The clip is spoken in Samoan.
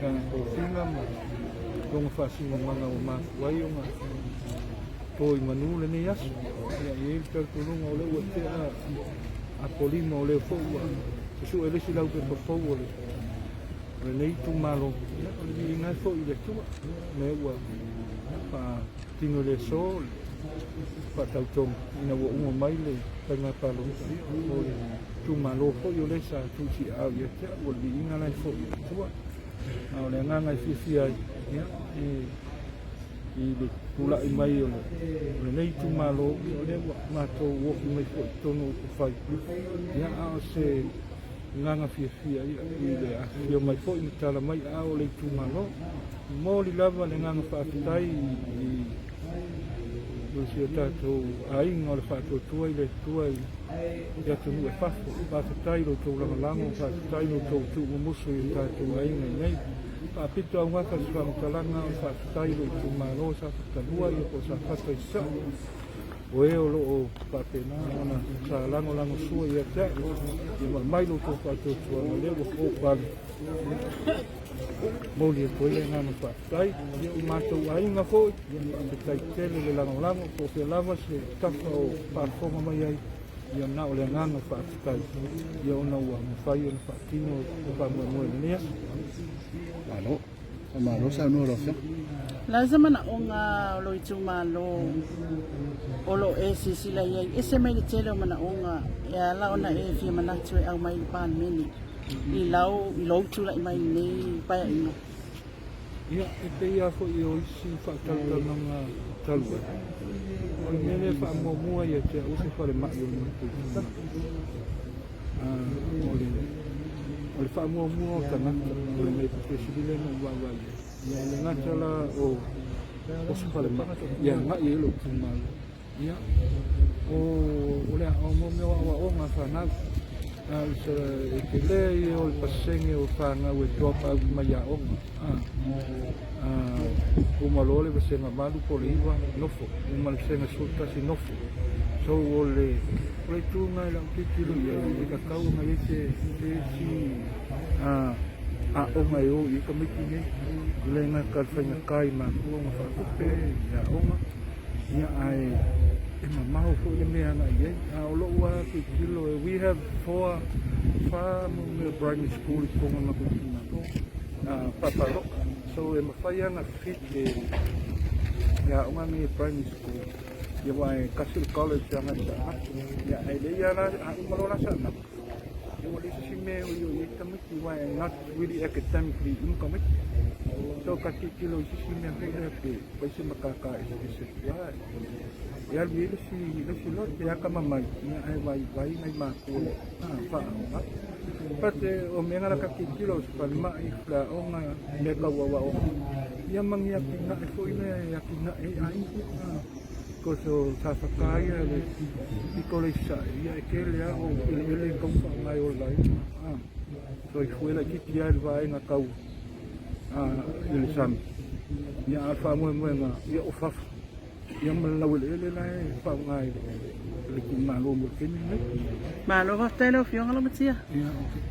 lana tofiga ma lona faasinomaga ua mafua ai ona to i manu lenei aso. Ia, e i ai le talitonuga o lea ua tea Apolima, o lea foi ua susue le isi laupepa fou o le o lenei itumalo. Ia, o le viiga e foi i le Atua, mea ua faatino i le aso le faatautoga ina ua uma mai le faiga palota. Ia, o le itumalo foi o lea sa tuusiaao ia te au, o le viiga la e foi i le Atua. A o le agaga e fiafia ai, ia, e i le tulai mai o lenei itumalo, o lea ua matou ofi mai foi i totonu o Upufai. Ia, a o se agaga fiafia i le afifio mai foi ma tala mai aao o le itumalo. E momoli lava le agaga faafetai i si o tatou aiga o le faatuatua i le Atua i atunuu e fafo. Faafetai i lo outou lagolago, faafetai i lo outou tuumumusu i o tatou aiga i nei. Faapito augafa se faamatalaga o le faafetai i lou itumalo Safata 2 ia po o Safata i Sasae. O e o lo o faapena ona sa lagolagosua ia te au, ia ma aumai lo outou faatuatuaga, lea ua foupale. Momoli atu ai le agaga faafetai. Ia, o matou aiga foi, ia faafetai tele le lagolago, po o fea lava se tafa o faafofoga mai ai, ia na o le agaga faafetai, ia ona ua mafai ona faatino le faamoemoe i lenei aso. Malo. Faamalo saunoa lau Afioga. O le a se manaoga o lou itumalo o lo o e silasila i ai? Ese mai le tele o manaoga e ala ona e fia manatu e aumai i le Palemene i lau i lou tulai mai i lenei Paeaiga. Ia, e pei lava foi o isi faatalatalanoaga talu ai, o le mea lea e faamuamua ia te au o se falemai o le matou itumalo. O le, o le faamuamua o tagata, o le mea pito sili lea na ou vaavaai i ai. Ia, e le gata la o, o se falemai, ia agai ai lou itumalo. Ia, o, o le o mo mea o aoaoga a fanau. A o se, e tele ia o le pasene o fanau e drop out mai aoga. A, a, uma loa le vasega 8 po o le 9, nofo. Uma le vasega 11, nofo. So, o le, o le itu lena i lau tilotilo i ai, e tatau ona i ai se, se isi, a, aoga e o i ai tamaiti nei. E le gata i le faigata i matua ona faatupe i aoga, Ia, ae e mamao foi le mea agai i ai. A o lou lava tilotilo, we have four, fa mo mea primary school i totonu o le matou itumalo, papaloka. So e mafai lava ona fit e aoga nei e primary school, ia aua e tasi le college agai i Saanapu. Ia ae leai lava la, a uma loa la Saanapu, ia ua leai se isi mea e oi ai tamaiti, aua e not really academically uma tamaiti. So ta tilotilo i se isi mea foi lea pe fai se matata eseese atu lava e alu i ai le isi, le isi lote e atamamai, ia ae vaivai nai matua faaoga. But o mea na ta tilotilo o se falemai, faleaoga, mea tau aoaoga, ia ma ni atinae foi lea e atinae ai aiga. Because o Safata ia le pito lea i Sasae, ia e tele lava o eleele e tatau ona faaaoga e ola ai. Soifua laitiiti lava i le vaega tau i le sami. Ia a o le faamoemoega, ia o fafo, ia ma le laueleele la e faaaoga e le itumalo mo le taimi lenei. Malo faafetai lau Afioga Laumatia. Ia, okay.